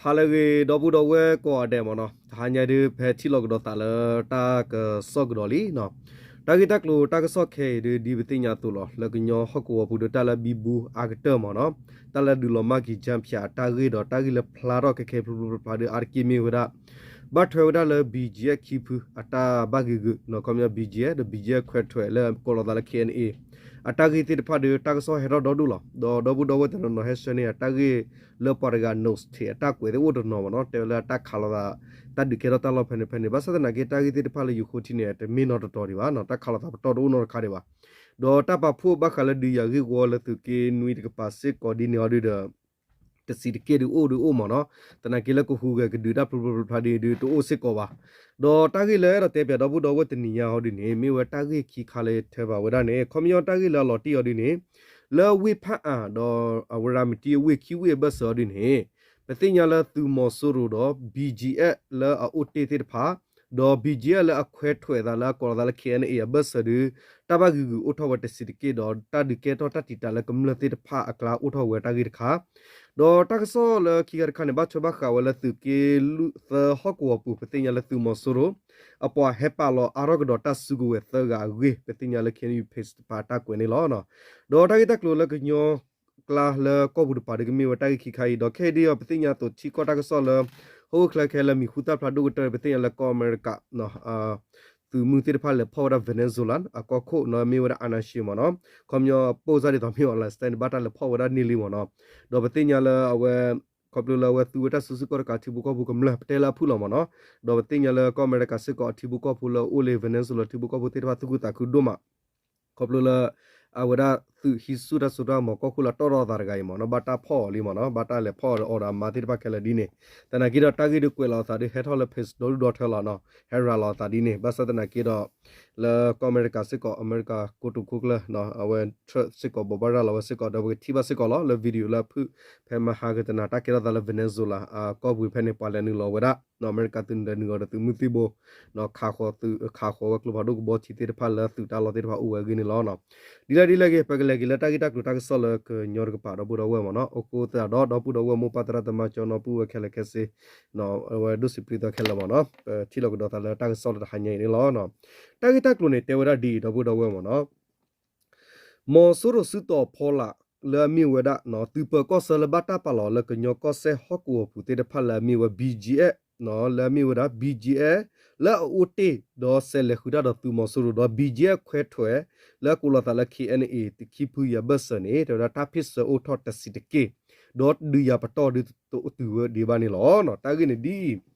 ဟါလၢအဂ့ၤ ဒီပုၢ်ဒီဝဲၢ်ကိးဂၤဒဲးမ့ၢ်နီၤ, တဟါညါဒုး ဖဲထံၣ်လိာ်ကဒီးသးလၢတၢ်ကစီၣ်ကဒီးလံနီၤ, တၢ်ဂ့ၢ်တၢ်ကျိၤတၢ်ကစီၣ်ခဲအံၤဒုး ဒ်ပသ့ၣ်ညါအသိးလီၤ, လၢကညီဟီၣ်ကဝီၤပူၤဒီး တၢ်လၢဘံဘူအါကတၢၢ်မ့ၢ်နီၤ, တၢ်လၢဒုးလီၤမၢ်က့ၤ ကၠၢဖၠး အတၢ်ဂ့ၢ်ဒီး တၢ်ဂ့ၢ်လၢဖျါထီၣ်ခဲခဲဖျိဖျိဖျါဖျါဒုး အါတက့ၢ်မ့ၢ်ဝဲဒၣ် ဘၣ်ထွဲဝဲဒၣ်လၢ ဘံၣ်ကၠံၣ်အဲၣ် ခံဖု အတၢ်ဘၣ်ဂ့ၤဂ့ၤနီၤ, ခီပညီ ဘံၣ်ကၠံၣ်အဲၣ် ဒီး ဘံၣ်ကၠံၣ်အဲၣ် ခွဲးထွဲး လၢကိးလီၤသးလၢ ခ့ၣ်အဲၣ်အဲၣ် အတၢ်ဂ့ၢ်သ့ၣ်တဖၣ်ဒီး တၢ်ကစီၣ်ဟဲထီၣ်ဒီဒူၣ်လီၤ. ဒီးဒီပုၢ်ဒီဝဲၢ်တနီၤနီၤ ဟဲဆှၢန့ၢ်အတၢ်ဂ့ၢ်လၢပှၤတဂၤ notes ထံး အတၢ်ကွဲးသ့ၣ်အိၣ်တနီၤမ့ၢ်နီၤ, တဲဝဲလၢအတၢ်ခးလိာ်သး တၢ်ဒုးကဲထီၣ်တၢ်လီၢ်ဖဲန့ၣ်ဖဲန့ၣ်, ဘၣ်ဆၣ်သနာ်က့ တၢ်ဂ့ၢ်သ့ၣ်တဖၣ်လၢယဃိထံန့ၣ် တမ့ၢ်နီတတီၤဒံးဘၣ်နီၤ, တၢ်ခးလိာ်သးပတီၢ်တအိၣ်နီတခါဒံးဘၣ်. ဒီးတၢ်ပာ်ဖှိၣ်ဘၣ်ဃးလၢဒုးယၤဂ့ၢ်ဝီလၢသုးက့နွံတကပၤစ့ၢ်ကီးဒ်န့ၣ်အီၤဒုးဒီး တစံးတက့ၢ်ဒုးအိၣ်ဒုးအိၣ်မ့ၢ်နီၤ, သနာ်က့လၢကဟူးဂဲၤကဒုးတၢ်ဖျိဖျိဖျါဖျါဒ်န့ၣ်ဒုးတအိၣ်စ့ၢ်ကီးဘၣ်. ဒီးတၢ်ဂ့ၢ်လၢအဲၣ်ဒိးတဲပၠးဒီပုၢ်ဒီဝဲၢ်တနံၤညါအီၤဒုးန့ၣ် မ့ၢ်ဝဲတၢ်ဂ့ၢ်ခံခါလၢယထၢဘၣ်ဝဲဒၣ်န့ၣ်, ခီပညီတၢ်ဂ့ၢ်လၢအလီၤတံၢ်အီၤဒုးန့ၣ် လၢဝ့ၢ်ဖၣ်အၣ်ဒီး အဝဲရၤမတံအဝ့ၢ် ခံဝ့ၢ်အဘၢၣ်စၢၤအီၤဒုးန့ၣ် ပသ့ၣ်ညါလၢသုးမီၤစိရိၤဒီး ဘံၣ်ကၠံၣ်အဲၣ် လၢအအိၣ်တ့ၢ်သ့ၣ်တဖၣ် ဒီး ဘံၣ်ကၠံၣ်အဲၣ် လၢအခွဲးထွဲးသးလၢအကိးလီၤသးလၢ ခ့ၣ်အဲၣ်အဲၣ် အဘၢၣ်စၢၤဒုး တၢ်ဘၣ်ဂ့ၤဂ့ၤအိၣ်ထီၣ်ဝဲတစံးတက့ၢ်ဒီး တၢ်ဒုးကဲထီၣ်တၢ်တံာ်တာ်လၢကမျၢၢ်သ့ၣ်တဖၣ်အကျါအိၣ်ထီၣ်ဝဲတၢ်ဂ့ၢ်တခါ, ဒီးတၢ်ကစီၣ်လၢခံခါတခါန့ၣ် ဘၣ်ထွဲဘၣ်ဃးဝဲလၢသုးက့လွံၢ်သၢဟီၣ်ကဝီၤပူၤ ပသ့ၣ်ညါလၢသုးမီၤစိရိၤ အပှၤဟဲပာ်လီၤအါထီၣ်ကဒီးတၢ်စုကဝဲၤသၢဂၤအဂ့ၢ် ပသ့ၣ်ညါလၢ ခ့ၣ်အဲၣ်ယူၣ် page တပၤတၢ်ကွဲးန့ၣ်လီၤ. ဒီးတၢ်ဂ့ၢ်တၢ်ကျိၤလၢကညီကျါလၢကီၢ်ပူၤတပၤဒုးကမ့ၢ်ဝဲတၢ်ဂ့ၢ်ခံခါအံၤ, ဒီးခဲအံၤဒ်အံၤ ပသ့ၣ်ညါအသိး ထံကီၢ်တၢ်ကစီၣ်လၢ ဟီၣ်ခိၣ်ချၢခဲလၢာ်မံၤဟူသၣ်ဖျါဒိၣ်ကတၢၢ် ပသ့ၣ်ညါလၢကီၢ်အမဲရကၤ သုးမုၢ်သ့ၣ်တဖၣ်လဲၤဖီၣ်ဝဲဒၣ် Venezuela အကီၢ်ခိၣ်နီၤ, မ့ၢ်ဝဲဒၣ် အာဏာရှင် မ့ၢ်နီၤ, ခီပညီ ပိၢ်စၢ်ဒ်သိးမ့ၢ် online န့ၣ် ဘၣ်တၢ်လဲၤဖီၣ်ဝဲဒၣ်န့ၢ်လံ မ့ၢ်နီၤ, ဒီးပသ့ၣ်ညါလၢအဝဲ ခီဖျိလၢအဝဲသူဝဲတၢ်စုဆူၣ်ကီၢ်တကး ထံဖိကီၢ်ဖိကမျၢၢ် ပတဲလၢအဖုၣ်လီၤ မ့ၢ်နီၤ, ဒီးပသ့ၣ်ညါလၢကီၢ်အမဲရကၤစ့ၢ်ကီး အထံဖိကီၢ်ဖိလၢအအိၣ်လၢ Venezuela ထံဖိကီၢ်ဖိသ့ၣ်တဖၣ်သူၣ်ခုသးခုဒိၣ်မး ခီဖျိလၢ အဝဲဒၣ်သုးဟံးဆူၣ်တၢ်စိတၢ်ကမီၤကီၢ်ခိၣ်လၢတီၢ်ထီၣ်အသးတဂၤအံၤ မ့ၢ်နီၤ, ဘၣ်တၢ်ဖီၣ်အီၤလံ မ့ၢ်နီၤ, ဘၣ်တၢ်လဲၤဖီၣ်အီၤဒီးအမါသ့ၣ်တဖၣ်ခဲလၢာ်ဒ်န့ၣ်, သနာ်က့ဒီးတၢ်ဂ့ၢ်ဒုးကွဲးလီၤအသးဒုးဟဲထီၣ်လၢ page ဒီဒူၣ်ဒီထၢလီၤနီၤ, ဟဲရၤလီၤအသးဒ်န့ၣ်, ဘၣ်ဆၣ်သနာ်က့ဒီး လၢကီၢ်အမဲရကၤစ့ၢ်ကီး အမဲရကၤကိတိာ်ခိၣ်ကျၢၢ် အဝဲ Trump စ့ၢ်ကီး ဘိးဘၣ်ရၤလီၤဝဲစ့ၢ်ကီး ဒီးပကထံၣ်ဘၣ်စ့ၢ်ကီးလီၤ လၢ video လၢအဖုၣ် ဖဲမဟါကတနၤ တၢ်ကဲထီၣ်သးလၢ Venezuela ကီၢ်ပူၤဖဲန့ၣ် ပှၤလဲၤနုာ်လီၤဝဲဒၣ် အမဲရကၤသုးလဲၤနုာ်လီၤဒီးသုးမုၢ်သံၣ်ဘိ ခးဃီၤသုး ခးဃီၤဝဲကျိဖးဒိၣ်ကဘီထံသ့ၣ်တဖၣ်လၢသုးတၢ်လီၢ်သ့ၣ်တဖၣ်အိၣ်ဝဲအဂ့ၢ်န့ၣ်လီၤ. ဒ်လဲၣ်ဒ်လဲၣ်ဂ့ၤ ပကလဲၤက့ၤလၢတၢ်ဂ့ၢ်တၢ်ကျိၤတၢ်ကစီၣ်လၢကညီတကပၤ ဒီပုၢ်ဒီဝဲၢ် မ့ၢ်နီၤ, အဃိသတးဒီး ဒီပုၢ်ဒီဝဲၢ်မိၢ်ပၢ်သရၣ်သမါ ကၠီနီပုၢ်ဝဲၢ်ခဲလၢာ်ခဲဆ့ အဝဲဒိၣ်စံးပျံၤသီခဲလၢာ် မ့ၢ်နီၤ, ပထံၣ်လိာ်ကဒီးသးလၢတၢ်ကစီၣ်လၢတဟါညါအံၤန့ၣ်လီၤ. တၢ်ဂ့ၢ်တၢ်ကျိၤန့ၣ် တဲဝဲဒၣ်ဒ်အံၤ ဒီပုၢ်ဒီဝဲၢ် မ့ၢ်နီၤ, မီၤစိရိၤစုတီၤဖီလာ် လၢအမ့ၢ်ဝဲဒၣ် သုးပၢၤကီၢ်ဆၢလၢဘၣ်တၢ်ပာ်လီၤလၢကညီကီၢ်စဲၣ်ဟီၣ်ကဝီၤပူၤသ့ၣ်တဖၣ်လၢအမ့ၢ်ဝဲ ဘံၣ်ကၠံၣ်အဲၣ် လၢအမ့ၢ်ဝဲဒၣ် ဘံၣ်ကၠံၣ်အဲၣ် လၢအအိၣ်တ့ၢ်ဒီးစဲးလဲၤဃုာ်တၢ်ဒီးသုးမီၤစိရိၤဒီး ဘံၣ်ကၠံၣ်အဲၣ် ခွဲးထွဲး လၢအကိးလီၤသးလၢ ခ့ၣ်အဲၣ်အဲၣ် ခံဖုအဘၢၣ်စၢၤန့ၣ် တဲဝဲဒၣ်တၢ်ဖ့ၣ်ဆၢအိၣ်ထီၣ်တစံးတက့ၢ် ဒီးဒုးယၤပတီၢ်ဒုးတတုၤဝဲဒံးဘၣ်န့ၣ်လီၤ. တၢ်ဂ့ၢ်န့ၣ်ဒ်အံၤ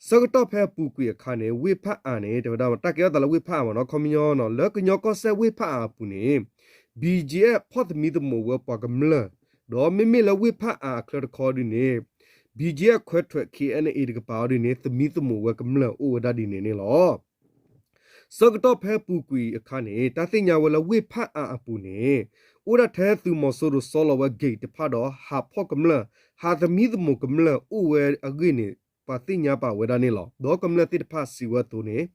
ဆၢကတီၢ်ဖဲအပူၤကွံာ်အခါန့ၣ် ဝ့ၢ်ဖၣ်အၣ်န့ၣ် တဲဝဲဒၣ်တၢ်ကဲထီၣ်သးလၢဝ့ၢ်ဖၣ်အၣ် မ့ၢ်နီၤ, ခီပညီနီၤ လၢကညီကီၢ်စဲၣ်ဝ့ၢ်ဖၣ်အၣ်အပူၤန့ၣ် ဘံၣ်ကၠံၣ်အဲၣ် ဖီၣ်သမံသမိးဝဲပှၤကမျၢၢ်, ဒီးမ့မ့ၢ်လၢဝ့ၢ်ဖၣ်အၣ်အချၢတခီဒ်န့ၣ် ဘံၣ်ကၠံၣ်အဲၣ် ခွဲးထွဲး ခ့ၣ်အဲၣ်အဲၣ် တကပၤအီၤဒ်န့ၣ် သမံသမိးဝဲကမျၢၢ်အိၣ်ဝဲဒၣ်ဒ်န့ၣ်န့ၣ်လီၤ. ဆၢကတီၢ်ဖဲပူၤကွံာ်အခါန့ၣ် တၢ်သ့ၣ်ညါဝဲလၢဝ့ၢ်ဖၣ်အၣ်အပူၤန့ၣ် အိၣ်ဒၣ်ထဲသုးမီၤစိရိၤစီလီၤဝဲ gate တဖၣ်ဒီး ဟးဖီၣ်ကမျၢၢ် ဟးသမံသမိးကမျၢၢ်အိၣ်ဝဲအဂ့ၢ်န့ၣ် ပှၤသ့ၣ်ညါပာ်ဝဲဒၣ်န့ၣ်လီၤ. ဒီးကမျၢၢ်သ့ၣ်တဖၣ်စံးဝဲအသိးန့ၣ်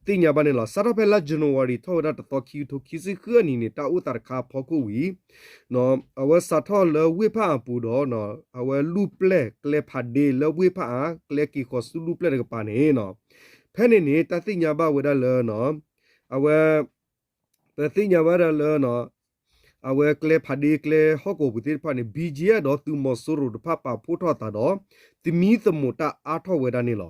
သ့ၣ်ညါဘၣ်န့ၣ်လီၤ. စးထီၣ်ဖဲလါ January ထီၣ်ဝဲဒၣ်တသီ ခံကထိခံဆံဃုအနံၤန့ၣ် တၢ်အိၣ်သးတခါအဖီခိၣ်ဝံၤ အဝဲစးထီၣ်လၢဝ့ၢ်ဖၣ်အၣ်အပူၤဒီး အဝဲလူၢ်ပျဲၢ်ကျဲဖးဒ့လၢဝ့ၢ်ဖၣ်အၣ် ကျဲက့ၤဃီၤဆူလူၢ်ပျဲၢ်တကပၤန့ၣ် ဖဲန့ၣ်န့ၣ် တၢ်သ့ၣ်ညါဘၣ်ဝဲဒၣ်လၢ အဝဲ ပသ့ၣ်ညါဘၣ်ဒၣ်လၢ အဝဲကျဲဖးဒ့ကျဲဟီၣ်ကဝီၤပူၤသ့ၣ်တဖၣ်န့ၣ် ဘံၣ်ကၠံၣ်အဲၣ် ဒီးသုးမီၤစိရိၤတဖၣ်ပာ်ဖှိၣ်ထီၣ်အသးဒီး သမံသမိးတၢ်အါထီၣ်ဝဲဒၣ်န့ၣ်လီၤ.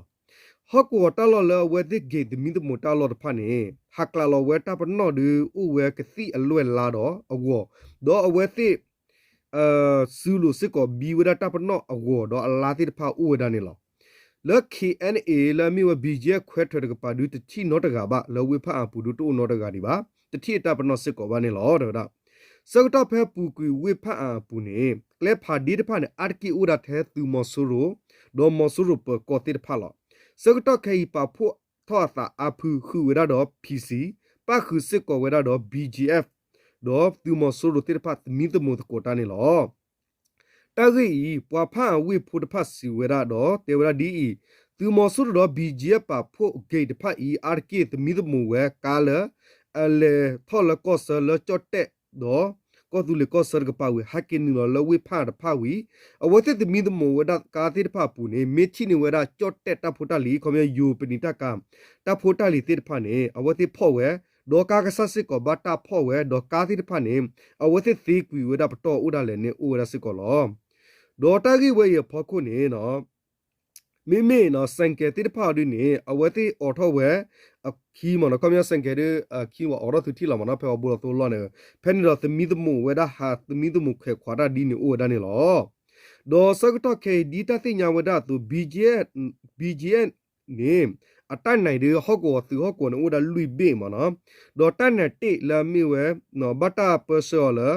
ဟီၣ်ကဝီၤတၢ်လီၢ်လၢအဝဲသ့ၣ် gate သမံသမိးတၢ်အလီၢ်တဖၣ်န့ၣ် ဟးကျးလီၤဝဲတၢ်ပနီၣ်ဒုးအိၣ်ဝဲကသံၣ်အလွဲၢ်လါဒီးအဂီၢ်, ဒီးအဝဲသ့ၣ် စုလိာ်စ့ၢ်ကီးဘံဝဲဒၣ်တၢ်ပနီၣ်အဂီၢ်ဒီးအလါသ့ၣ်တဖၣ်အိၣ်ဝဲဒၣ်န့ၣ်လီၤ. လၢ ခ့ၣ်အဲၣ်အဲၣ် လၢအမ့ၢ်ဝဲ ဘံၣ်ကၠံၣ်အဲၣ် ခွဲးထွဲး တကပၤဒုးတထံၣ်နီတဂၤဘၣ် လၢဝ့ၢ်ဖၣ်အၣ်အပူၤဒုးတအိၣ်နီတဂၤဒံးဘၣ်, တထံၣ်အတၢ်ပနီၣ်စ့ၢ်ကီးဘၣ်န့ၣ်လီၤ တဲဝဲဒၣ်. ဆၢကတီၢ်ဖဲပူၤကွံာ်ဝ့ၢ်ဖၣ်အၣ်အပူၤန့ၣ် ကျဲဖးဒ့တဖၣ်န့ၣ် အါတက့ၢ်အိၣ်ဒၣ်ထဲသုးမီၤစိရိၤ ဒီးမီၤစိရိၤပၢၤကီၢ်သ့ၣ်တဖၣ်လီၤ. ဆၢကတီၢ်ခဲအံၤပာ်ဖှိၣ်ထီၣ်အသးအါဖုဃုာ်ဝဲဒၣ်ဒီး PC, ပၣ်ဃုာ်စ့ၢ်ကီးဝဲဒၣ်ဒီး ဘံၣ်ကၠံၣ်အဲၣ် ဒီးသုးမီၤစိရိၤသ့ၣ်တဖၣ်သမံသမိးသကိးတၢ်န့ၣ်လီၤ. တၢ်ဂ့ၢ်အံၤ ပှၤဖၣ်အၣ်ဝ့ၢ်ဖိတဖၣ်စံးဝဲဒၣ်ဒီး တဲဝဲဒၣ်ဒ်အံၤ, သုးမီၤစိရိၤဒီး ဘံၣ်ကၠံၣ်အဲၣ် ပာ်ဖှိၣ် gate တဖၣ်အံၤ အါတက့ၢ်သမံသမိးဝဲကါလၢ အလဲၤထီၣ်လၢကီၢ်ဆၢလၢကၠီၣ်တဲၣ်ဒီး ကီၢ်သူလ့ၤကီၢ်ဆၢတကပၤဝံၤ ဟဲက့ၤနုာ်လီၤလၢဝ့ၢ်ဖးအါတဖၣ်ဝံၤ အဝဲသ့ၣ်သမံသမိးဝဲဒၣ်ကါသ့ၣ်တဖၣ်အပူၤန့ၣ် မ့ၢ်ထံၣ်န့ၢ်ဝဲဒၣ်ကၠီၣ်တဲၣ်တၢ်ဖိတၢ်လံၤ ခီပညီယိၤပနံာ်တၢ်ကါ တၢ်ဖိတၢ်လံၤသ့ၣ်တဖၣ်န့ၣ် အဝဲသ့ၣ်ဖီၣ်ဝဲ, ဒီးကါကစၢ်စ့ၢ်ကီးဘၣ်တၢ်ဖီၣ်ဝဲ, ဒီးကါသ့ၣ်တဖၣ်န့ၣ် အဝဲသ့ၣ်သ့ကွံာ်ဝဲဒၣ်ပတီၢ်အိၣ်ဒၣ်လဲာ်န့ၣ်အိၣ်ဝဲဒၣ်စ့ၢ်ကီးလီၤ. ဒီးတၢ်ဂ့ၢ်ဝဲအံၤအဖီခိၣ်န့ၣ် မ့မ့ၢ် ဆိုင်ကယ် သ့ၣ်တဖၣ်အီၤဒုန့ၣ် အဝဲသ့ၣ်အိးထီၣ်ဝဲအခံမ့ၢ်နီၤ, ခီပညီ ဆိုင်ကယ် ဒု အခံဝဲအိးထီၣ်သုထံၣ်လီၤမ့ၢ်နီၤ, ဖဲအဘိလီၤသိလီၢ်န့ၣ် ဖဲန့ၣ်ဒီးသမံသမိးဝဲဒၣ်ဟးသမံသမိးခွဲးခွးတၢ်ဒ်န့ၣ်အိၣ်ဝဲဒၣ်န့ၣ်လီၤ. ဒီးဆၢကတီၢ်ခဲအံၤဒ်တၢ်သ့ၣ်ညါဝဲဒၣ်အသိး BGF န့ၣ် အတၢ်နၢၤဒု ဟီၣ်ကဝီၤသုးဟီၣ်ကဝီၤန့ၣ်အိၣ်ဝဲဒၣ်လွံၢ်ဘ့ၣ်မ့ၢ်နီၤ, ဒီးတၢ်နၢၤတ့ၢ်လၢအမ့ၢ်ဝဲ ဘၣ်တၢ်ပၢဆှၢအီၤလၢ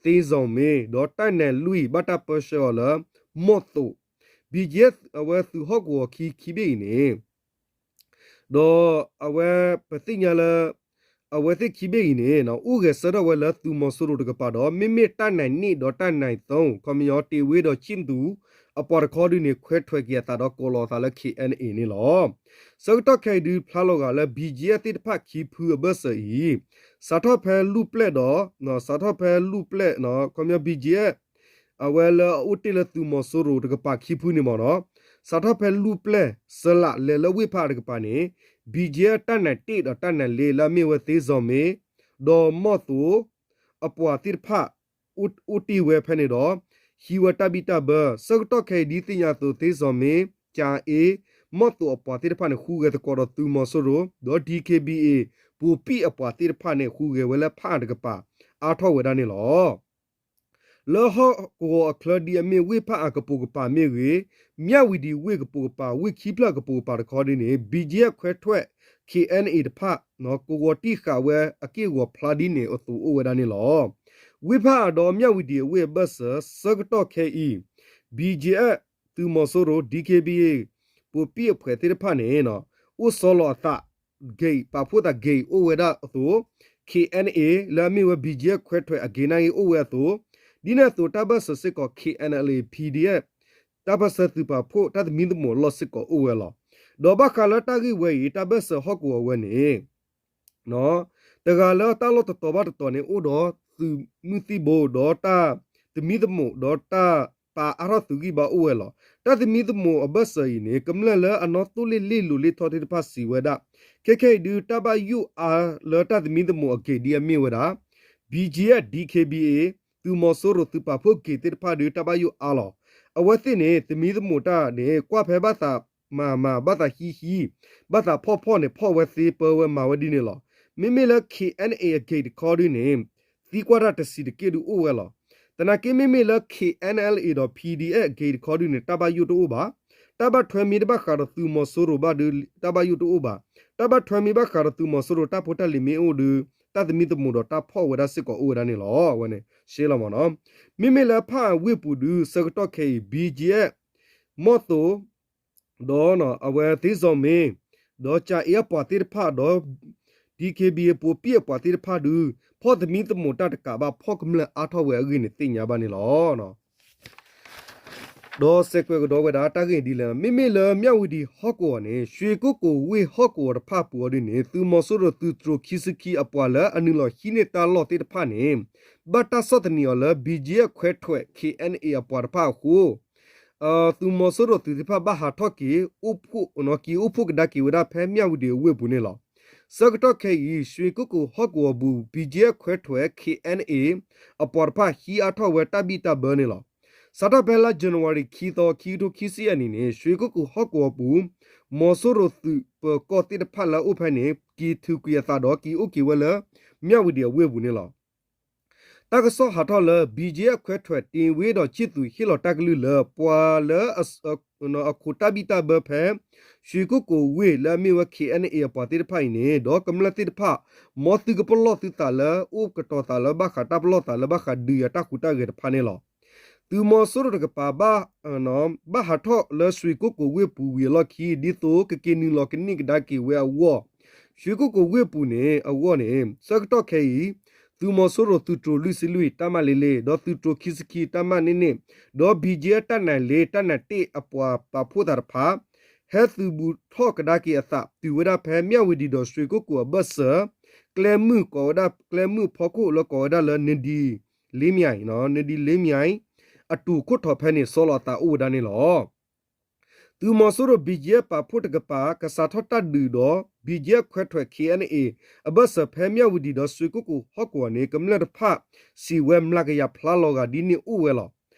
သ့စီၤမ့ ဒီးတၢ်နၢၤလွံၢ် ဘၣ်တၢ်ပၢဆှၢအီၤလၢ မီၢ်သိး BGF အဝဲသုးဟီၣ်ကဝီၤခံခံဘ့ၣ်အံၤန့ၣ် ဒီးအဝဲပသ့ၣ်ညါလၢ အဝဲသ့ၣ်ခံဘ့ၣ်အံၤန့ၣ် အိၣ်ဂဲၤဆၢထၢၣ်ဝဲလၢသုးမီၤစိရိၤတကပၤဒီး မ့မ့ၢ်တၢ်နၢၤနံၣ်ဒီးတၢ်နၢၤသီ ခီပညီ တ့ဝ့ဒီးခၠံၣ်သူး အပှၤတခီဒုန့ၣ် ခွဲးထွဲးက့ၤအသးဒီးကိးလီၤအသးလၢ KNA န့ၣ်လီၤ. ဆၢကတီၢ်ခဲအံၤဒု ဖျါလီၤဂာ်လၢ BGF သ့ၣ်တဖၣ်ခံဖုအဘၢၣ်စၢၤအံၤ စးထီၣ်ဖဲလူၢ်ပျဲၢ်ဒီး စးထီၣ်ဖဲလူၢ်ပျဲၢ် ခီပညီ BGF အဝဲလၢအအိၣ်တ့ၢ်လၢသုးမီၤစိရိၤတကပၤခံဖုန့ၣ်မ့ၢ်နီၤ, စးထီၣ်ဖဲလူၢ်ပျဲၢ်စလးလဲၤလၢဝ့ၢ်ဖးအါတကပၤန့ၣ် BGF တၢ်နၢၤတ့ၢ်ဒီးတၢ်နၢၤလ့လၢအမ့ၢ်ဝဲသ့စီၤမ့ ဒီးမီၢ်သိး အပှၤသ့ၣ်တဖၣ် အိၣ်တ့ၢ်ဝဲဖဲန့ၣ်ဒီး ဟံးဝဲတၢ်ဘံၣ်တၢ်ဘၢ, ဆၢကတီၢ်ခဲအံၤဒ်သ့ၣ်ညါအသိး သ့စီၤမ့ ကၠၤအ့ မီၢ်သိးအပှၤသ့ၣ်တဖၣ်န့ၣ် ဃုဂဲၤသကိးဒီးသုးမီၤစိရိၤ ဒီး DKBA ပိာ်ပံၣ်အပှၤသ့ၣ်တဖၣ်န့ၣ် ဃုဂဲၤဝဲလၢဖးအါတကပၤ အါထီၣ်ဝဲဒၣ်န့ၣ်လီၤ. လၢဟီၣ်ကဝီၤအချၢဒ်အမ့ၢ်ဝ့ၢ်ဖးအါကပိာ်ကပၤမ့ၢ်ဂ့ၤ, မၠၣ်ဝံၤဒံးဝ့ၢ်ကပိာ်ကပၤ ဝ့ၢ်ခံဖျၢၣ်ကပိာ်ကပၤတခီဒ်န့ၣ် BGF ခွဲးထွဲး KNA တဖၣ် ကဝီၤတံၢ်ဃာ်ဝဲအက့ၢ်အဂီၤဖျါဒ်န့ၣ်အသိးအိၣ်ဝဲဒၣ်န့ၣ်လီၤ. ဝ့ၢ်ဖးအါဒီးမၠၣ်ဝံၤဒံးအဝ့ၢ်အဘၢၣ်စၢၤ ဆၢကတီၢ်ခဲအံၤ BGF သုးမီၤစိရိၤ DKBA ပိာ်ပံၣ်အဖှဲးသ့ၣ်တဖၣ်န့ၣ် အိၣ်ဆီလီၤအသး ဂ့ၤ ပာ်ဖှိၣ်သးဂ့ၤအိၣ်ဝဲဒၣ်အသိး, KNA လၢအမ့ၢ်ဝဲ BGF ခွဲးထွဲးအဂ့ၤနာ်က့အိၣ်ဝဲအသိး, ဒ်န့ၣ်အသိးတၢ်ဘၢၣ်စၢၤစ့ၢ်ကီး KNLA PDF တၢ်ပၢၢ်ဆၢသုးပာ်ဖှိၣ်တၢ်သမံသမိးအလီၢ်စ့ၢ်ကီးအိၣ်ဝဲလီၤ. ဒီးဘၣ်ဃးလၢတၢ်ဂ့ၢ်ဝဲအံၤ တၢ်ဘၢၣ်စၢၤဟီၣ်ကဝီၤဝဲန့ၣ် တဂၤလၢတၢ်လီၢ်တတီၤဘၣ်တတီၤန့ၣ် အိၣ်ဒီးသုးမုၢ်သံၣ်ဘိ ဒီးတၢ်သမံသမိး ဒီးတၢ်ပာ်အါထီၣ်သုးဂံၢ်ဘါအိၣ်ဝဲလီၤ. တၢ်သမံသမိးအဘၢၣ်စၢၤအံၤန့ၣ် ကမျၢၢ်လၢအနီၣ်သိၣ်လ့ၣ်လ့ၣ်လိၤလ့ၣ်ထီၣ်သ့ၣ်တဖၣ်စံးဝဲဒၣ်, ခဲခဲအံၤဒု တၢ်ဘၣ်ယိၣ်အါလၢတၢ်သမံသမိးအဂ့ၤဒ်အမ့ၢ်ဝဲဒၣ် BGF DKBA သုးမီၤစိရိၤသုးပာ်ဖှိၣ်ဂ့ၤသ့ၣ်တဖၣ်ဒု တၢ်ဘၣ်ယိၣ်အါလီၤ. အဝဲသ့ၣ်န့ၣ် သမံသမိးတၢ်န့ၣ် ကွၢ်ဖဲဘၣ်သးမၤမၤ ဘၣ်သးဟံးဟံး ဘၣ်သးဖီၣ်ဖီၣ်န့ၣ် ဖီၣ်ဝဲသ့ပၢဝဲမၤဝဲဒ်န့ၣ်လီၤ. မ့မ့ၢ်လၢ KNA အဂ့ၤတခီဒုန့ၣ် သံကွၢ်တၢ်တဆံးတက့ၢ်ဒုအိၣ်ဝဲလီၤ. သနာ်က့မ့မ့ၢ်လၢ KNLA ဒီး PDF အဂ့ၤတခီဒုန့ၣ် တၢ်ဘၣ်ယိၣ်တအိၣ်ဘၣ်. တၢ်ဘၣ်ထွဲမ့ၢ်တဘၣ်ဃးဒီးသုးမီၤစိရိၤဘၣ်ဒု တၢ်ဘၣ်ယိၣ်တအိၣ်ဘၣ်. တၢ်ဘၣ်ထွဲမ့ၢ်ဘၣ်ဃးဒီးသုးမီၤစိရိၤတၢ်ဖိတၢ်လံၤမ့ၢ်အိၣ်ဒု တၢ်သမံသမိးဒီးတၢ်ဖီၣ်ဝဲဒၣ်စ့ၢ်ကီးအိၣ်ဝဲဒၣ်န့ၣ်လီၤ. အဝဲန့ၣ် ရှဲလီၤမ့ၢ်နီၤ. မ့မ့ၢ်လၢဖးအါဝ့ၢ်ပူၤဒု ဆၢကတီၢ်ခဲအံၤ BGF မီၢ်သိး ဒီးအဝဲသ့စီၤမ့ ဒီးကၠၤအ့အပှၤသ့ၣ်တဖၣ်ဒီး DKBA ပိာ်ပံၣ်အပှၤသ့ၣ်တဖၣ်ဒု ဖီၣ်သမံသမိးတၢ်တကးဘၣ် ဖီၣ်ကမျၢၢ်အါထီၣ်ဝဲအဂ့ၢ်န့ၣ်သ့ၣ်ညါဘၣ်န့ၣ်လီၤ. ဒီးစဲးကွဲးကဒီးဝဲဒၣ်တၢ်ဂ့ၢ်ဒ်လဲၣ်, မ့မ့ၢ်လၢမၠၣ်ဝံၤဒံးဟီၣ်ကဝီၤန့ၣ် ရွှေကုက္ကိုဝ့ၢ်ဟီၣ်ကဝီၤတဖၣ်အပူၤအီၤဒုန့ၣ် သုးမီၤစိရိၤသုးတြိၤခံဆံခံအပှၤလၢအနုာ်လီၤဟံးန့ၢ်တၢ်လီၢ်သ့ၣ်တဖၣ်န့ၣ် ဘၣ်တၢ်ဆီၣ်သနံးအီၤလၢ BGF ခွဲးထွဲး KNA အပှၤတဖၣ်အဃိ သုးမီၤစိရိၤသုးသ့ၣ်တဖၣ်ဘၣ်ဟးထီၣ်က့ၤအိၣ်ဖှိၣ် က့ၤအိၣ်ဖှိၣ်ကဒါက့ၤဝဲဒၣ်ဖဲမၠၣ်ဝံၤဒံးအဝ့ၢ်ပူၤန့ၣ်လီၤ. ဆၢကတီၢ်ခဲအံၤ ရွှေကုက္ကိုဟီၣ်ကဝီၤပူၤ BGF ခွဲးထွဲး KNA အပှၤတဖၣ်ဟံးအါထီၣ်ဝဲတၢ်ဘံၣ်တၢ်ဘၢန့ၣ်လီၤ. စးထီၣ်ဖဲလါ January ခံသီ ခံကထိခံဆံယဲၢ်နံၣ်န့ၣ် ရွှေကုက္ကိုဟီၣ်ကဝီၤပူၤ မီၤစိရိၤသုးပၢၤကီၢ်သ့ၣ်တဖၣ်လၢအအိၣ်ဖဲန့ၣ် က့ၤထုးကွံာ်အသးဒီးက့ၤအိၣ်က့ၤဝဲလၢ မၠၣ်ဝံၤဒံးအဝ့ၢ်ပူၤန့ၣ်လီၤ. တၢ်ကစီၣ်ဟးထီၣ်လၢ BGF ခွဲးထွဲး တင်ဝ့ဒီးခၠံၣ်သူး ဟ့ၣ်လီၤတၢ်ကလုၢ်လၢ ပှၤလၢ အခိးတၢ်ဘံၣ်တၢ်ဘၢဖဲ ရွှေကုက္ကိုဝ့ၢ်လၢအမ့ၢ်ဝဲ KNA အပှၤသ့ၣ်တဖၣ်အံၤန့ၣ် ဒီးကမျၢၢ်သ့ၣ်တဖၣ် မ်သုကပလီၢ်သုသးလၢ အိၣ်ကတီၤသးလၢဘၣ်ဃးတၢ်ပလီၢ်သးလၢဘၣ်ဃးဒုးယၤတၢ်ဟူးတၢ်ဂဲၤတဖၣ်န့ၣ်လီၤ. သုးမီၤစိရိၤတကပၤ ဘၣ်ဟးထီၣ်လၢရွှေကုက္ကိုဝ့ၢ်ပူၤဝံၤအလီၢ်ခံ ဒ်သိးကက့ၤနုာ်လီၤကန့ၢ်ကဒါက့ၤဝဲအဂီၢ် ရွှေကုက္ကိုဝ့ၢ်ပူၤန့ၣ်အဂီၢ်န့ၣ် ဆၢကတီၢ်ခဲအံၤ သုးမီၤစိရိၤသုးတြိၤလွံၢ်ဆံလွံၢ် တပ်မ လေးလေး ဒီးသုးတြိၤခံဆံခံ တပ်မ နှစ်နှစ် ဒီး BGF တၢ်နၢၤလ့တၢ်နၢၤတ့ၢ်အပှၤပာ်ဖှိၣ်သးတဖၣ် ဟဲသုးဘူးထီၣ်ကဒါက့ၤအသးတုၤဝဲဒၣ်ဖဲမၠၣ်ဝံၤဒံးဒီးရွှေကုက္ကိုအဘၢၣ်စၢၤ ကျဲမုၢ်ကိးဝဲဒၣ်ကျဲမုၢ်ဖီခိၣ်လၢကိးဝဲဒၣ်လၢ နဒံ လ့မၠဲၣ်, နဒံလ့မၠဲၣ် အတူၢ်ခိၣ်ထီၣ်ဖဲန့ၣ် ဆီလီၤအသးအိၣ်ဝဲဒၣ်န့ၣ်လီၤ. သုးမီၤစိရိၤ ဘံၣ်ကၠံအၣ် ပာ်ဖှိၣ်တကပၤ ကစးထီၣ်တၢ်ဒုးဒီး ဘံၣ်ကၠံအၣ်ခွဲးထွဲး ခ့ၣ်အဲၣ်အဲၣ် အဘၢၣ်စၢၤဖဲမၠၣ်ဝတံၤဒီး ရွှ့ကိၣ်ကိၤဟီၣ်ကဝီၤန့ၣ် ကမျၢၢ်တဖၣ် စံးဝဲမျးကယၤဖျါလီၤဂာ်ဒ်န့ၣ်အိၣ်ဝဲလီၤ.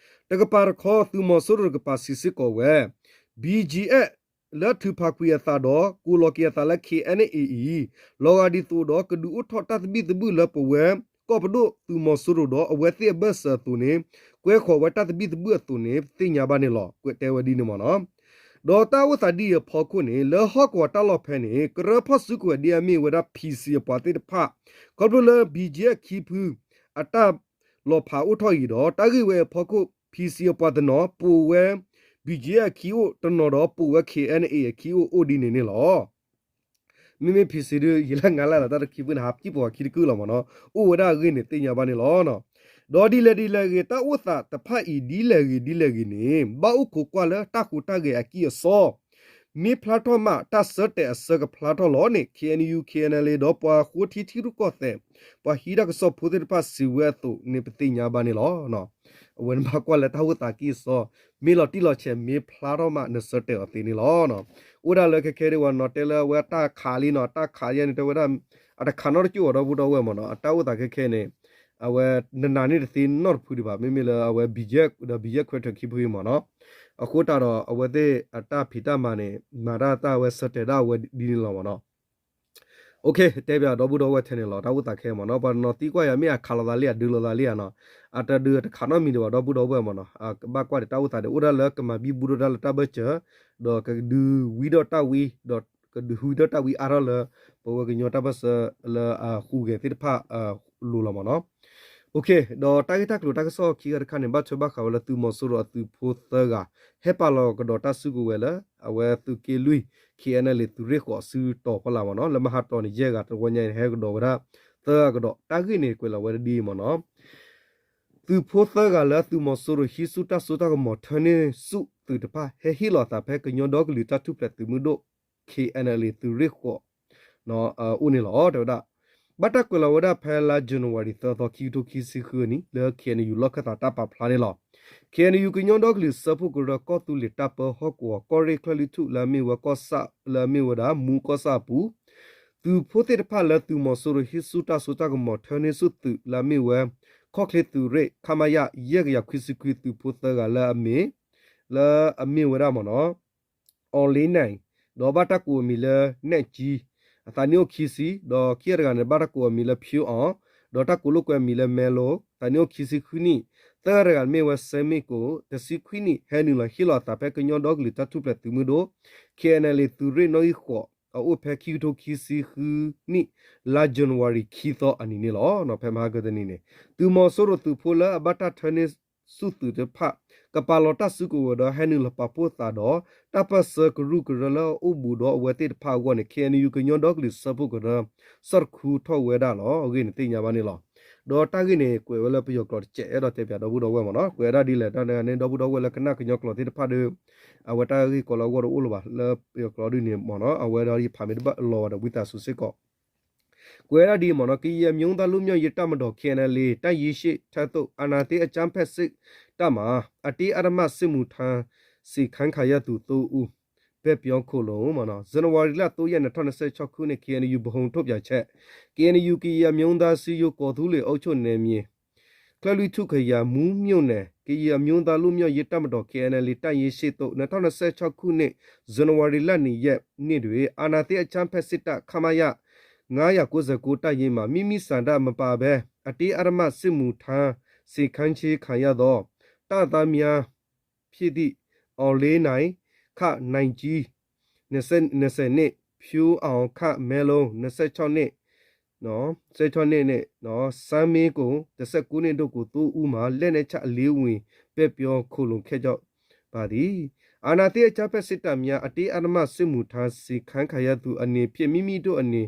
တကပၤတခီ သုးမီၤစိရိၤတကပၤစံးစ့ၢ်ကီးဝဲ ဘံၣ်ကၠံအၣ် လၢထုးဖးကွံာ်အသးဒီး ကိးလီၤက့ၤအသးလၢ ခ့ၣ်အဲၣ်အဲၣ်အံၤ လီၤဂာ်ဒ်သိးဒီး ကဒုးအိၣ်ထီၣ်တၢ်သဘံၣ်သဘုၣ်လၢပဝဲကီၢ်ပဒိၣ်သုးမီၤစိရိၤဒီး အဝဲသ့ၣ်အဘၢၣ်စၢၤအသိးန့ၣ် ကွဲဃီၤဝဲတၢ်သဘံၣ်သဘုၣ်အသိးန့ၣ် ပသ့ၣ်ညါဘၣ်န့ၣ်လီၤ. ကွဲးတဲဝဲဒ်န့ၣ်မ့ၢ်နီၤ. ဒီးတၢ်အိၣ်သးဒ်အံၤအဖီခိၣ်န့ၣ် လၢဟီၣ်ကဝီၤတၢ်လီၢ်ဖဲန့ၣ် ကရၢဖီၣ်စုကဝဲၤဒ်အမ့ၢ်ဝဲဒၣ် ဖံစံၣ်အပှၤသ့ၣ်တဖၣ် ခီဖျိလၢ ဘံၣ်ကၠံအၣ်ခံဖု အတၢ်လီၤဖးအိၣ်ထီၣ်အံၤဒီး တၢ်ဂ့ၢ်ဝဲအဖီခိၣ် ဖံစံၣ်အပှၤတနီၤ ပိာ်ဝဲ ဘံၣ်ကၠံအၣ်အခံအိၣ်တနီၤဒီး ပိာ်ဝဲ ခ့ၣ်အဲၣ်အဲၣ်အခံအိၣ် အိၣ်ဒ်န့ၣ်န့ၣ်လီၤ. မ့မ့ၢ်ဖံစံၣ်ဒုး ယလၢငါလၢ်လီၤ တၢ်တခံဖုန့ၣ် ဟးစံၣ်ပှၤခံတကုၢ်လီၤမ့ၢ်နီၤ. အိၣ်ဝဲဒၣ်အဂ့ၢ်န့ၣ် သ့ၣ်ညါဘၣ်န့ၣ်လီၤ. ဒီးဒ်လဲၣ်ဒ်လဲၣ်ဂ့ၤ တၢ်အိၣ်သးတဖၣ်အံၤ ဒ်လဲၣ်ဂ့ၤဒ်လဲၣ်ဂ့ၤန့ၣ် ဘၣ်အိၣ်ခိးကွၢ်လၢတၢ်ဟူးတၢ်ဂဲၤအကံၢ်အစီ မ့ၢ်ဖျါထီၣ်မး တၢ်ဆၢတဲာ်အဆၢကဖျါထီၣ်လီၤန့ၣ် ခ့ၣ်အဲၣ်ယူၣ် ခ့ၣ်အဲၣ်အဲၣ် ဒီးပှၤဃိထံထံရူၢ်ကီၢ်သဲး ပှၤဟံးတၢ်ကစီၣ်ဖိသ့ၣ်တဖၣ်စံးဝဲအသိးန့ၣ် ပသ့ၣ်ညါဘၣ်န့ၣ်လီၤ. အဝဲန့ၣ်ဘၣ်ကွၢ်လၢတၢ်အိၣ်သးကံၢ်အစီ မ့ၢ်လီၤတံၢ်လီၤဆဲး မ့ၢ်ဖျါထီၣ်မး နဆၢတဲာ်အီၤသ့န့ၣ်လီၤ. အိၣ်ဒၣ်လၢခဲခဲဒ်ဝဲနီၤ တဲလၢအဝဲတၢ်ခးလံနီၤ တၢ်ခးယဲန့ၣ် တဲဝဲဒၣ် အတခးနီတကၠိၣ်အီၤ ဒီပုၢ်ဒီဝဲၢ်မ့ၢ်နီၤ အတၢ်အိၣ်သးခဲခဲန့ၣ် အဝဲနနာ်န့ၣ်တသ့နီတဖုဒံးဘၣ် မ့မ့ၢ်လၢအဝဲ ဘံၣ်ကၠံအၣ် ဒီး ဘံၣ်ကၠံအၣ်ခွဲးထွဲးခံဖုအံၤမ့ၢ်နီၤ. အဃိတးဒီး အဝဲသ့ၣ်အတၢ်ဖံးတၢ်မၤန့ၣ် မၤတၢ်တၢ်အဝဲဆၢတဲာ်ဒၣ်အဝဲဒ်န့ၣ်လီၤမ့ၢ်နီၤ. တဲပၠးဒီပုၢ်ဒီဝဲၢ်ထဲန့ၣ်လီၤ တၢ်အိၣ်သးခဲမ့ၢ်နီၤ ပှၤတနီၤသံကွၢ်ယၤ မ့ၢ်အခးလိာ်သးလံ အဒုးလိာ်သးလံဧါနီၤ. အတဒုးတခးနီတမံၤဒံးဘၣ် ဒီပုၢ်ဒီဝဲၢ်မ့ၢ်နီၤ ကဘၣ်ကွၢ်ဒီးတၢ်အိၣ်သးဒီး အိၣ်ဒၣ်လၢကမၤဘံၣ်ဘူဒီးတၢ်လၢတၢ်ဘၢၣ်စၢၤ ဒီးကဒုးဝံဒီးတၢ်ဝံ ဒီးကဒုးဝံဒီးတၢ်ဝံအါထီၣ်လၢ ပဝဲကညီတၢ်ဘၢၣ်စၢၤလၢအဟူးဂဲၤသ့ၣ်တဖၣ် လိၤလီၤမ့ၢ်နီၤ. ဒီးတၢ်ဂ့ၢ်တၢ်ကျိၤတၢ်ကစီၣ်ခံဂၤတခါန့ၣ် ဘၣ်ထွဲဘၣ်ဃးဝဲလၢသုးမီၤစိရိၤအသုးဖိသၢဂၤ ဟဲပာ်လီၤကဒီးတၢ်စုကဝဲၤလၢ အဝဲသုးက့လွံၢ် ခ့ၣ်အဲၣ်အဲၣ် သုးရ့ၣ်ဃိးစုတီၤဖီလာ်မ့ၢ်နီၤ လၢမဟါတီၤန့ၣ် ယဲၢ်ဂၤ တဝီညါအံၤန့ၣ် ဟဲကဒီးဝဲဒၣ်သၢဂၤကဒီး တၢ်ဂ့ၢ်န့ၣ်ကွဲးလီၤဝဲဒ်အံၤမ့ၢ်နီၤ. သုးဖိသၢဂၤလၢသုးမီၤစိရိၤဟံးဆူၣ်တၢ်စိတၢ်ကမီၤ ထၢန့ၢ်ဆူၣ်သုးတဖၣ် ဟဲဟ့ၣ်လီၤအသးဖဲကညီဒီကလုာ်တၢ်ထူၣ်ဖျဲးသုးမုၢ်ဒိၣ် ခ့ၣ်အဲၣ်အဲၣ် သုးရ့ၣ်ဃိး အိၣ်န့ၣ်လီၤ တဲဝဲဒၣ်. ဘၣ်တၢ်ကွဲးလီၤဝဲဒၣ်ဖဲလါ January သၢသီ ခံကထိခံဆံဃုအနံၤ လၢ ခ့ၣ်အဲၣ်ယူၣ် လီၢ်ခၢၣ်သးတၢ်ပာ်ဖျါန့ၣ်လီၤ. ခ့ၣ်အဲၣ်ယူၣ် ကညီဒီကလုာ်စၢဖှိၣ်ကရၢ ကီၢ်သူလ့ၤတၢ်ပၢဟီၣ်ကဝီၤ ကီၢ်ရ့ၣ်ချၢၣ်လွံၢ်ထူၣ် လၢအမ့ၢ်ဝဲကီၢ်ဆၣ် လၢအမ့ၢ်ဝဲဒၣ်မူကီၢ်ဆၣ်အပူၤ သုးဖိသ့ၣ်တဖၣ်လၢသုးမီၤစိရိၤဟံးဆူၣ်တၢ်စိတၢ်ကမီၤ ထၢန့ၢ်ဆူၣ်သုးလၢအမ့ၢ်ဝဲ ခီၣ်ချ့သုးရ့ၣ် ခမရ ယဲၢ်ကယၤခွံဆံခွံ သုးဖိသၢဂၤလၢအမ့ၢ် လၢအမ့ၢ်ဝဲဒၣ်မ့ၢ်နီၤ အီၤလ့နၢၣ် ဒီးဘၣ်တၢ်ကိးအမံၤလၢနဲၣ်ကၠံ အသးနံၣ်အိၣ်ခံဆံ ဒီးခံဂၤတဂၤန့ၣ် ဘၣ်တၢ်ကိးအမံၤလၢဖၠိအီၤ ဒီးတၢ်ကိးလိာ်ကွဲအမံၤလၢမဲလိၤ သးနံၣ်အိၣ်ခံဆံဃုနံၣ် သၢဂၤတဂၤန့ၣ်မ့ၢ်ဝဲ စဲမ့ၣ်ကိၣ် တဆံခွံနံၣ် ဟဲနုာ်လီၤဟ့ၣ်လီၤအသးဖဲကညီဒီကလုာ်တၢ်ထူၣ်ဖျဲးသုးမုၢ်ဒိၣ် ခ့ၣ်အဲၣ်အဲၣ် သုးရ့ၣ်နီၣ်ဂံၢ်ဃိး အအိၣ်ဖဲခံကထိခံဆံဃုနံၣ် လါ January ခံသီအနံၤန့ၣ်လီၤ. ဖဲမဟါကတနံၤန့ၣ် သုးမီၤစိရိၤသုးဖိလၢအဘၣ်တၢ်ထၢန့ၢ်ဆူၣ်သုးတဖၣ် ကပာ်လီၤတၢ်စုကဝဲၤဒီးဟဲနုာ်လီၤပာ်ဖှိၣ်သးဒီး တၢ်ပၢၢ်ဆၢကရူၢ်ကရၢလၢအအိၣ်ဘူးဒီးအဝဲသ့ၣ်တဖၣ်အဂီၢ်န့ၣ် ခ့ၣ်အဲၣ်ယူၣ် ကညီဒီကလုာ်စၢဖှိၣ်ကရၢ ဆီၣ်တခူထီၣ်ဝဲဒၣ်လီၤ. အဂ့ၢ်န့ၣ်သ့ၣ်ညါဘၣ်န့ၣ်လီၤ. ဒီးတၢ်ဂ့ၢ်န့ၣ် ကွဲးဝဲလၢပယီၤကျိာ်တစဲး အဲၣ်ဒိးတဲပၠးဒီပုၢ်ဒီဝဲၢ်မ့ၢ်နီၤ. ကွဲးဝဲဒၣ်ဒ်လဲၣ် တၢ်န့ၣ် ဒီပုၢ်ဒီဝဲၢ်လၢကနၣ်ကညီကျိာ်သ့ၣ်တဖၣ်ဒီး အဝဲတၢ်ဂ့ၢ်ကီလၢအဂီၢ်တအိၣ်လၢၤဘၣ် လၢပယီၤကျိာ်ဒ်န့ၣ်မ့ၢ်နီၤ. အဝဲဒီးယဖးမ့ၢ်တဘၣ်လီၤဝဲဒီးဝံသးစူၤစ့ၢ်ကီး ကွဲးဝဲဒၣ်ဒ်အံၤမ့ၢ်နီၤ, ကရင်အမျိုးသားလွတ်မြောက်ရေးတပ်မတော် ခ့ၣ်အဲၣ်အဲၣ် တပ်ရင်းရှစ် တပ်သို့ အာဏာသိမ်းအကြမ်းဖက်စစ်တပ်မှ အတင်းအဓမ္မစစ်မှုထမ်း စေခိုင်းခံရသူ သုံးဦး ဘက်ပြောင်းခိုလှုံ မ့ၢ်နီၤ. ဇန်နဝါရီလ သုံးရက် နှစ်ထောင့်နှစ်ဆယ့်ခြောက်ခုနှစ် ခ့ၣ်အဲၣ်ယူၣ် ဗဟိုထုတ်ပြန်ချက် ခ့ၣ်အဲၣ်ယူၣ် ကရင်အမျိုးသားအစည်းအရုံး ကော်သူးလေ အုပ်ချုပ်နယ်မြေ ချၢၣ်လွံၢ်ထူၣ်ခရိုင် မူးမြို့နယ် ကရင်အမျိုးသားလွတ်မြောက်ရေးတပ်မတော် ခ့ၣ်အဲၣ်အဲၣ် တပ်ရင်းရှစ်သို့ နှစ်ထောင့်နှစ်ဆယ့်ခြောက်ခုနှစ် ဇန်နဝါရီလ နှစ်ရက်နေ့တွင် အာဏာသိမ်းအကြမ်းဖက်စစ်တပ် ခမရ ငါးရာကိုးဆယ့်ကိုး တပ်ရင်းမှာ မိမိဆန္ဒမပါဘဲ အတင်းအဓမ္မစစ်မှုထမ်း စေခိုင်းခြင်းခံရသော တပ်သားများ ဖြစ်သည့် အောင်လင်းနိုင် ခ နိုင်ကြီး နှစ်ဆယ့်နှစ်၊ ဖြိုးအောင် ခ မဲလုံး နှစ်ဆယ့်ခြောက်နှစ်၊ နှစ်ဆယ့်ခြောက်နှစ်နှင့် စန်းမင်းကို တစ်ဆယ့်ကိုးနှစ်တို့ကို သုံးဦးမှာ လက်နက်ချအလင်းဝင် ဘက်ပြောင်းခိုလှုံခဲ့ကြပါသည်။ အာဏာသိမ်းအကြမ်းဖက်စစ်တပ်များ အတင်းအဓမ္မစစ်မှုထမ်း စေခိုင်းခံရသူ အနေဖြင့် မိမိတို့အနေ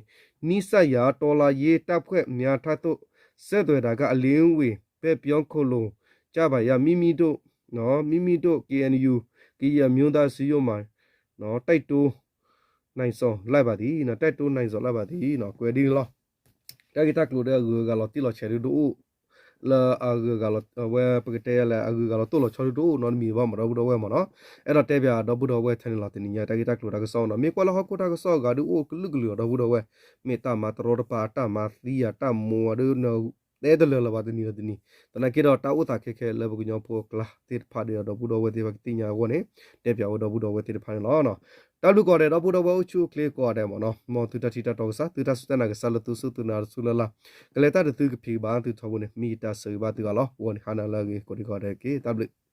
နီးစပ်ရာ တော်လှန်ရေးတပ်ဖွဲ့များထံသို့ ဆက်သွယ်တာက အလင်းဝင် ဘက်ပြောင်းခိုလှုံကြပါရန် မိမိတို့ မိမိတို့ KNU ကရင်အမျိုးသားအစည်းအရုံးမှ တိုက်တွန်းနိုင်စွာလိုက်ပါသည် တိုက်တွန်းနိုင်စွာလိုက်ပါသည် ကွဲးဒ်န့ၣ်လီၤ. တၢ်ဂ့ၢ်တၢ်ကျိၤဒီးအဂုၤအဂၤလီၤတံၢ်လီၤဆဲးဒုးတအိၣ် လၢအဂုၤအဂၤလီၤ အဝဲပကတဲလၢအဂုၤအဂၤလီၤတိၢ်လီၤဆီဒုးတအိၣ်နီတမံၤဘၣ်မး ဒီပုၢ်ဒီဝဲၢ်မးနီၤ. အဲၣ်ဒိးတဲပၠးဒီပုၢ်ဒီဝဲၢ်ထဲန့ၣ်လီၤ တနံၤညါတၢ်ဂ့ၢ်တၢ်ကျိၤတၢ်ကစီၣ်နီၤ. မ့ၢ်ကွၢ်လၢဟီၣ်ခိၣ်တၢ်ကစီၣ်အဂၤဒုးအိၣ်ကလုာ်ကလုာ်လီၤ ဒီပုၢ်ဒီဝဲၢ်, မ့ၢ်တၢ်မၤတရီတပါ တၢ်မၤသံယၤ တၢ်မိၢ်အဒုး တဲတလၢာ်လၢၤဘၣ်တနံၤဒီးတနံၤ. သနာ်က့ဒီးတၢ်အိၣ်သးခဲခဲလၢပကညီဖိအကျါသ့ၣ်တဖၣ်ဒီး ဒီပုၢ်ဒီဝဲၢ်သ့ၣ်တဖၣ်ကသ့ၣ်ညါအဂီၢ်န့ၣ် တဲပၠးဝဲဒီပုၢ်ဒီဝဲၢ်သ့ၣ်တဖၣ်န့ၣ်လီၤ. တၢ်ဘျုးကိးဂၤဒဲး ဒီပုၢ်ဒီဝဲၢ်အိၣ်ဆူၣ်အိၣ်ချ့ကိးဂၤဒဲးမးနီၤ. မ်သုတၢ်ထံၣ်တၢ်တီကစၢ် သုတၢ်စူၢ်တၢ်နာ်ကစၢ်လၢသုစူၢ်သုနာ်တစူၢ်လၢ်လၢ် ကလဲၤတၢ်တသုကဖံးကဘၣ်သုထီဘိန့ၣ် မ့ၢ်ယတၢ်ဆၢဂ့ၤဘၣ်သုဂၤလီၤ. အဂီၢ်န့ၣ် ဟါနၤလၢအဂ့ၤကိးဂၤဒဲးတက့ၢ်. တၢ်ဘျုး